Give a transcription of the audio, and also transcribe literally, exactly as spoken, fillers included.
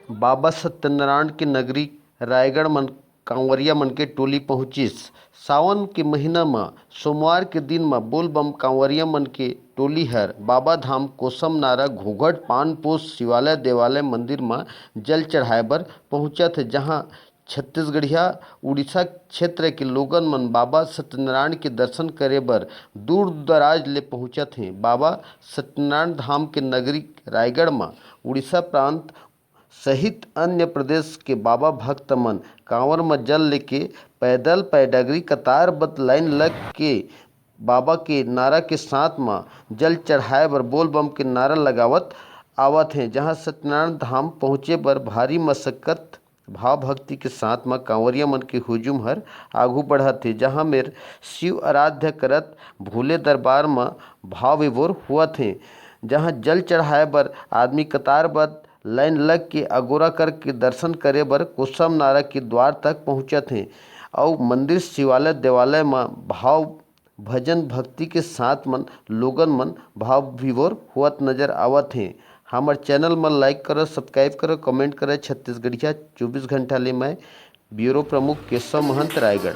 बाबा सत्यनारायण के नगरी रायगढ़ मन कांवरिया मन के टोली पहुंचिस। सावन के महीना म सोमवार के दिन म बोलबम कांवरिया मन के टोली हर बाबा धाम कोसम नारा घोघट पान पोस शिवालय देवालय मंदिर म जल चढ़ाए बर पहुंचत हे, जहां छत्तीसगढ़िया उड़ीसा क्षेत्र के लोगन मन बाबा सत्यनारायण के दर्शन करे बर दूर दराज ले पहुंचत हें। बाबा सत्यनारायण धाम के नगरी रायगढ़ म उड़ीसा प्रांत सहित अन्य प्रदेश के बाबा भक्त मन कांवर म जल लेके पैदल पैडगरी कतारबद्ध लाइन लग के बाबा के नारा के साथ म जल चढ़ाए बर बोलबम के नारा लगावत आवत हें, जहां सत्यनारायण धाम पहुंचे बर भारी मशक्कत भाव भक्ति के साथ म कांवरिया मन के हुजूम हर आगू बढ़त हे, जहां मेर शिव आराध्य करत भोले दरबार म भाव विभोर हुअत हे, जहां जल चढ़ाए बर आदमी कतारबद्ध लाइन लग के अगोरा करके दर्शन करे बर कोसम नारा के द्वार तक पहुंचत हें। अउ मंदिर शिवालय देवालय म भाव भजन भक्ति के साथ मन लोगन मन भाव विभोर होवत नजर आवत हें। हमर चैनल मन लाइक करो, सब्सक्राइब करो, कमेंट करो। छत्तीसगढ़िया चौबीस घंटा ले मैं ब्यूरो प्रमुख केशव महंत, रायगढ़।